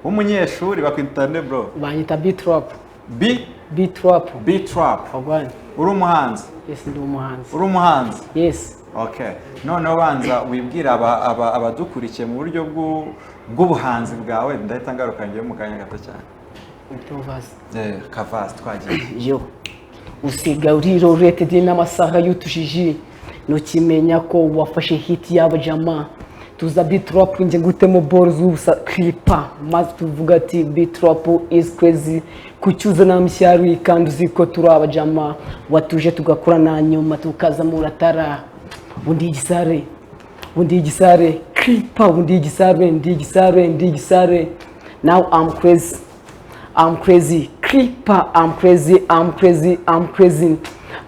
W'umunyeshuri. Bakwita nde, bro? Banyita B-Trap. B? B-Trap. B Trap. Wagwan. Uri umuhanzi? Yes, ndi umuhanzi. Uri umuhanzi? Yes. Okay, noneho banza wibwira abadukurikiye mu buryo bw'ubuhanzi bwawe, ndahita ngaruka ngewe mu kanya gato cyane. Tovasi. Kavasi, twagiye. Yo, usiga uri rated n'amasaha y'utujiji, ntukimenya ko wafashe hit y'abajama. Tuza B-Trap, nge ngutemo ball z'ubusa clipa, maze tuvuga ati B-Trap is crazy. Kucyuza na mishyari kandi uzi ko turi abajama, watuje tugakorana, nyuma tukazamura tara. Undi igisare, undi igisare clipa, undi igisare, ndi igisare, ndi igisare. Now I'm crazy, I'm crazy, creeper, I'm crazy, I'm crazy, I'm crazy.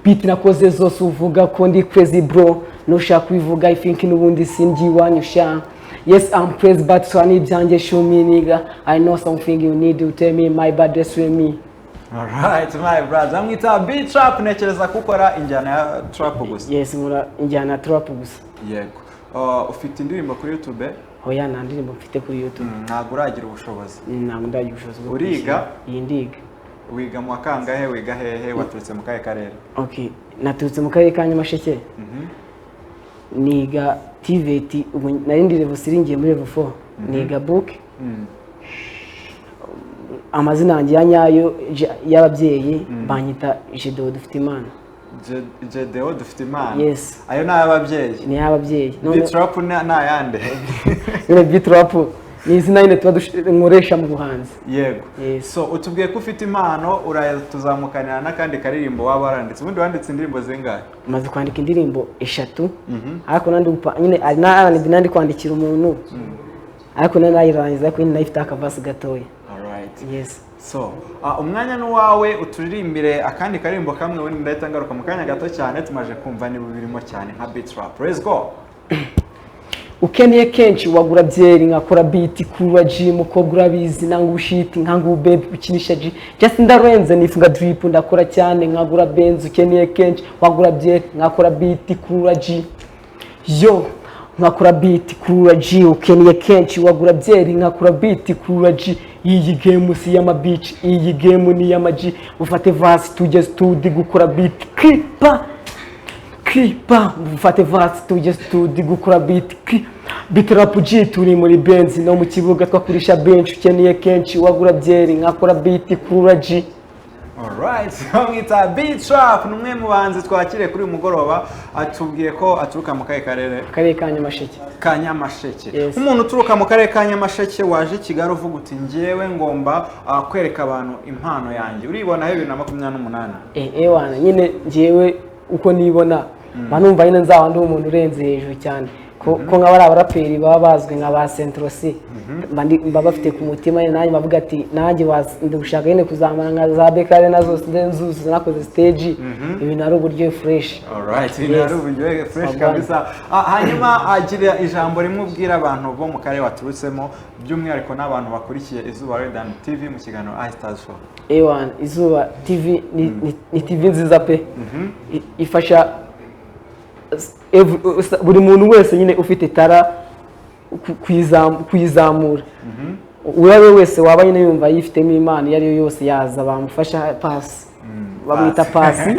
Beat nakoze zose uvuga ko ndi crazy, bro. Nushaka kubivuga, I think n'ubundi sindi iwanyu sha. Yes, I'm crazy, but so ibyanjye shumi nigga. I know something you need to tell me, my bad, that's with me. Alright, my brother, amwita B Trap. Ntekereza ko ukora injyana ya trap gusa. Yes, nkora injyana ya trap gusa. Yego. Ufite indirimbo kuri YouTube? Oya, nta ndirimbo mfite kuri YouTube. Ntabwo uragira ubushobozi? Ntabwo ndagira ubushobozi bwo Uriga? kwishyura. Iyi, ndiga. Wiga mu wa kangahe? Wiga hehe? Waturutse mu kahe karere? Okay, naturutse mu karere ka Nyamasheke. Niga TVET, ubu nari ndi level 3, ngiye muri level 4. Niga book. Amazina yanjye ya nyayo y'ababyeyi banyita Gedeon Dufite Imana. Gedeo Dufite Imana? Yes. Ayo ni ay'ababyeyi? Ni ay'ababyeyi. B Trap ni ayande? Nyine B-Trap ni izina nyine tuba nkoresha mu buhanzi. Yego. Yes. So utubwiye ko ufite impano, uratuzamukanira n'akandi karirimbo waba waranditse. Ubundi wanditse indirimbo zingahe? Maze kwandika indirimbo eshatu, ariko nandi nyine ari na R&B nandi kwandikira umuntu, ariko nari nayirangiza, ariko nyine nayifite akavasi gatoya. Alright. Yes. So umwanya ni uwawe, uturirimbire akandi karirimbo kamwe, ubundi ndahita ngaruka mu kanya gato cyane, tumaje kumva niba birimo cyane nka B Trap. Let's go. Ukeneye kenshi wagura byeri, nkakora beat kura G, mukobwa urabizi, nanga ubushiti, nkanga ubebe ukinisha G, just ndarenze, nifunga drip, ndakora cyane nkagura Benz. Ukeneye kenshi wagura byeri, nkakora beat kura G, yo, nkakora beat kura G. Ukeneye kenshi wagura byeri, nkakora beat kura G. Iyi game si y'amabici, iyi game ni y'amaji. Ufate verse tujye studi gukora beat clipa klipa. Mufate verse tujye studi gukora beat beat rap G. Turi muri Benz, no mu kibuga twakurisha bench. Ukeneye kenshi wagura byeri, nkakora beat kura G. Alright, bamwita B Trap, ni umwe mu bahanzi twakiriye kuri uyu mugoroba. Atubwiye ko aturuka mu kahe karere? Akarere ka Nyamasheke. Ka Nyamasheke. Yes. Umuntu uturuka mu karere ka Nyamasheke waje i Kigali uvuga uti njyewe ngomba kwereka abantu impano yanjye, uribonaho 2028? Ewana, nyine njyewe uko nibona, mba numva nyine nzaba ndi umuntu urenze hejuru cyane, ko nka bariya baraperi baba bazwi nka ba Central Cee, mba bafite ku mutima nyine, nanjye bavuga ati nanjye ndi gushaka nyine kuzamara nka za Bekare na zose nzuzuza nakoze stage, ibintu ari uburyo fresh. Alright, ibintu Yes. ari uburyohe fresh. Wagwan. Kabisa. Hanyuma agira ijambo rimwe ubwira abantu bo mu karere waturutsemo, by'umwihariko n'abantu bakurikiye Izuba Radiant TV mu kiganiro iStars Show. Ewana, Izuba TV ni TV nziza pe. Ifasha buri muntu wese nyine ufite tara kuyizamura. Uwo ari we wese waba nyine yumva yifitemo impano iyo ari yo yose, yaza bamufasha. Pasi, bamwita Pasi.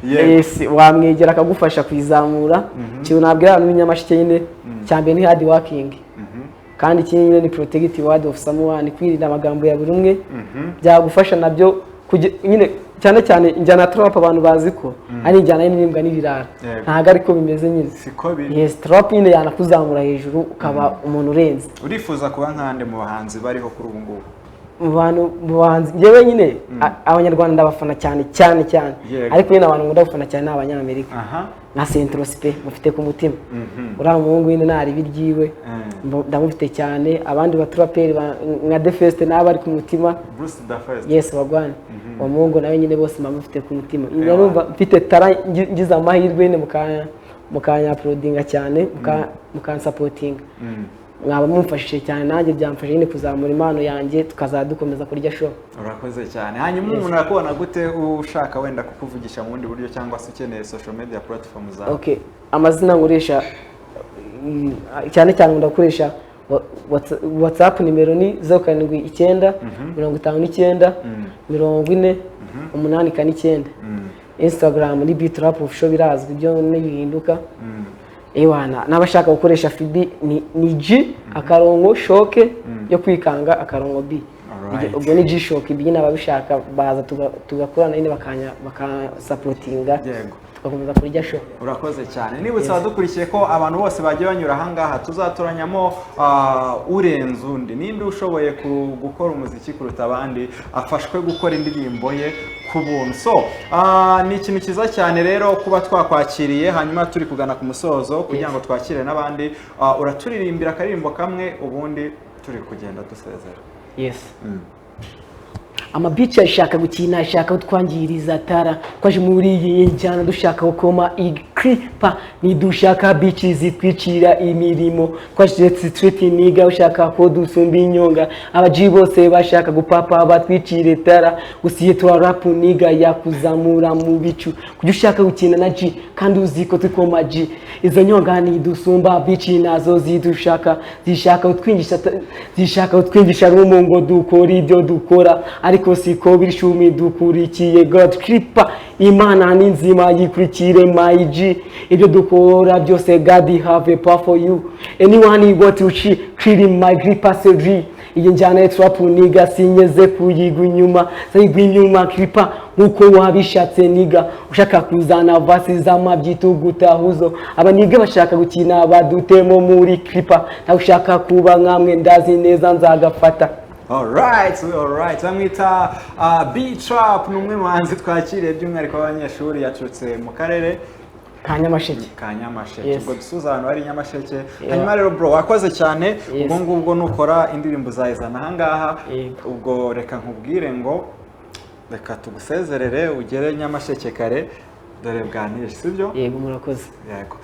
Yes, wamwegera akagufasha kuyizamura. Ikintu nabwira abantu b'inyamasheke nyine, cya mbere ni hard working, kandi ikindi nyine ni protect word of someone, kwirinda amagambo ya buri umwe byagufasha nabyo nyine cyane cyane injyana ya trap abantu bazi ko ari injyana y'inirimbwa n'ibirara. Ntabwo ariko bimeze nyine. Siko biri. Yes, trap nyine yanakuzamura hejuru ukaba umuntu urenze. Urifuza kuba nkande mu bahanzi bariho kuri ubu ngubu? Mu bantu, mu bahanzi, njyewe nyine Abanyarwanda ndabafana cyane cyane cyane. Ariko nyine abantu nkunda gufana cyane ni Abanyamerika, nka Central Cee pe, mufite ku mutima. Uriya muhungu nyine nta ribi ryiwe. Ndamufite cyane. Abandi baturaperi nka The First nabo bari ku mutima. Bruce the First. Yes, wagwan. Uwo muhungu nawe nyine bose mba mufite ku mutima. Numva mfite tara, ngize amahirwe nyine mukanyaprodinga cyane, mukansapotinga, mwaba mumfashije cyane. Nanjye byamfasha nyine kuzamura impano yanjye, tukazajya dukomeza kurya show. Urakoze cyane. Hanyuma umuntu arakubona gute, ushaka wenda kukuvugisha mu bundi buryo, cyangwa se ukeneye social media platform zawe? Okay, amazina nkoresha, cyane cyane nkunda gukoresha WhatsApp nimero ni 079 59 40 849. Instagram ni B-Trap Official, birazwi ibyo ntibihinduka. Ewana, n'abashaka gukoresha FB ni G akarongo shoke yo kwikanga akarongo B. Ubwo ni G shock B nyine, ababishaka baza tugakorana nyine, bakanya bakasapotinga, tugakomeza kurya show. Urakoze cyane. Nibutse abadukurikiye ko abantu bose bagiye banyura ahangaha tuzatoranyamo urenze undi, ninde ushoboye gukora umuziki kuruta abandi, afashwe gukora indirimbo ye ku buntu. So ni ikintu cyiza cyane rero kuba twakwakiriye. Hanyuma turi kugana ku musozo kugira ngo twakire n'abandi. Uraturirimbira akaririmbo kamwe, ubundi turi kugenda dusezera. Yes. Amabici ashaka gukina, ashaka kutwangiriza tara. Twaje muri iyi njyana dushaka gukoma ikripa, nidushaka bici zitwicira imirimo. Twaje street niga, ushaka ko dusumba inyonga. Abaji bose bashaka gupapa batwicire tara, gusiye tura rap niga yakuzamura mu bicu. Kujya ushaka gukina na G kandi uzi ko tukoma G, izo nyonga nidusumba. Bici nazo zidushaka, zishaka kutwingisha, zishaka kutwingisha rumu ngo dukora ibyo dukora, ariko siko biri. Shumi dukurikiye God kripa, Imana ni nzima, yikurikire my G. Ibyo dukora byose, God have a power for you. Anyone want to see clear my grip surgery. Iyi njyana ya trap niga sinyeze kuyigwa inyuma, sayigwa inyuma kripa nkuko wabishatse niga. Ushaka kuzana vasi z'amabyito gutahuzo, abaniga bashaka gukina badutemo muri kripa. Nawe ushaka kuba nkamwe, ndazi neza nzagafata. Alright. Bamwita B-Trap, ni umwe mu bahanzi twakiriye by'umwihariko w'abanyeshuri, yaturutse mu karere ka Nyamasheke. Ka Nyamasheke. Yes. Ubwo dusuhuza abantu bari i Nyamasheke. Hanyuma rero bro, wakoze cyane. Yes. Ubwo ngubwo nukora indirimbo uzayizana ahangaha. Yego. Ubwo reka nkubwire ngo reka tugusezerere ugere Nyamasheke kare, dore bwanije, sibyo? Yego, murakoze. Yego.